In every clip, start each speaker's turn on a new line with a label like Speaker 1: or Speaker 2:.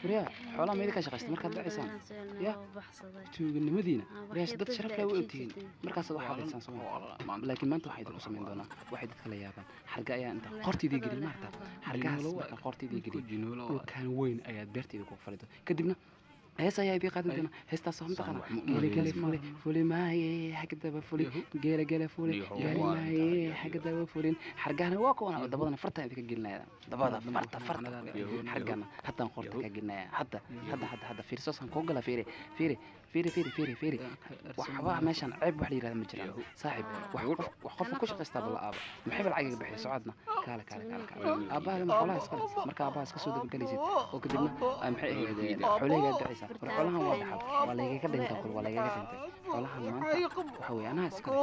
Speaker 1: Waryaa, xoolaha ma idinkaa shaqaysta markaad dhacaysaan? Ya tuuganimadiina, waryaa, dad sharaf leh u ogtihiin markaasaad wax xadaysaan soo ma? Laakiin maanta waxaa idinku samayn doonaa waxay dadka la yaabaan. Xarga ayaa inta qortiidii gelin maarta, xargahaas marka qortiidii gelin, dhulkaan weyn ayaad beertayda ku falido, kadibna hees ayaa idii qaadan doona. Heestaas waa mataqaana: geele geele fuli, fuli maaye xagga daba fuli, geele geele fuli, gaari maaye xagga daba fulin. Xargahana waa kuwan, dabadana farta idinka gelinaya, dabada farta farta, xargana haddaan qorta ka gelinaya. Hadda hadda hadda hadda fiirsoosaan kuu gala. Fiiri fiiri fiiri fiiri fiiri fiiri, waxba meeshan ceeb wax la yirahda ma jiraan saaxiib. Wax qof wax qofka ku shaqaystaa bala aaba maxay bal lacag iga bixiya. Socodna kaale kaale kaale kaale, aabbaha ma xoolaha iskale? Marka aabbaha iska soo dabagelaysid oo kadibna maxay ahayd xoolahaygaa dacaysa. War xoolahan waa dhaxal, waa laygaga dhintay, kul waa laygaga dhintay xoolahan. Maanta waxa weeye anaa iskale,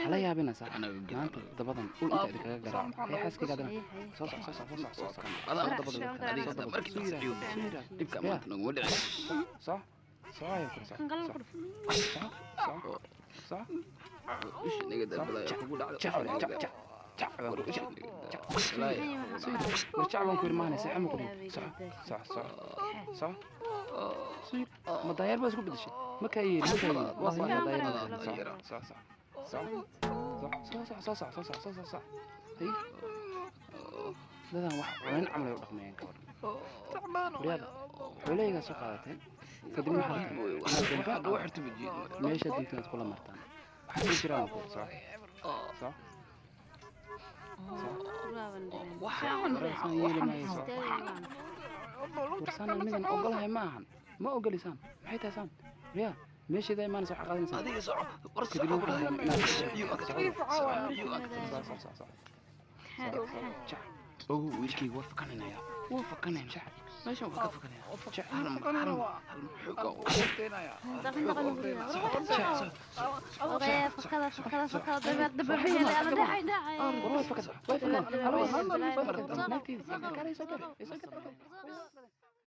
Speaker 1: hala yaabina saaxiib. Maanta dabadan ul inta idinkaga garaaco hee xaaskayga adana. Soo soc, soo soc, soo soc, soo soc, dabada soo daba soo yiraahdo.
Speaker 2: Dhibka maanta naguma dhicin.
Speaker 1: Soc soc ayaa kula soc soc soc soc.
Speaker 2: Isha naga dalbalaya kugu dhacdo.
Speaker 1: Jac jac jac jac baan ku jac jac. War jac baan ku yiri, maahane seexa ma ku dhihin. Soc soc soc soc soo yiri, ma daayeer baa isku bedeshay? Ma kaa yeeli, ma kaa yeeli, waa kuwa daayeer ma. Soc soc soc soc soc soc soc soc soc soc soc soc. Hay, dadan wax cunin camal ay u dhaqmayaan ka waran. Waryaada, xoolahaygaa soo qaadateen, kadibna waxaad rabtaan inaad dambe meesha doontiin aad kula martaan. Waxaa soo jiraan ku soc soc soc. Warsaan yeeli maayo, soc. Warsaan midaan ogolahay ma ahan, ma ogolisaan. Maxay tahay saan? Waryaa, meesheeda imaanaysa waxaa qaadanaysaa.
Speaker 2: Adiga soco, war
Speaker 1: kadibna
Speaker 2: soco.
Speaker 1: Waxaad rabtaan inaad
Speaker 2: Biyo
Speaker 1: soc soc soc soc jac.
Speaker 2: Ogow wiilkayga, waa fakananaya, waa fakanaya.
Speaker 1: Jac.
Speaker 2: Meeshan waa ka fakanaya.
Speaker 1: Jac.
Speaker 2: Hal mar, hal mar, hal mar, xooga.
Speaker 1: War way fakad, way fakad, way fakad, naagteyda kaalay, soo gal, soo gal.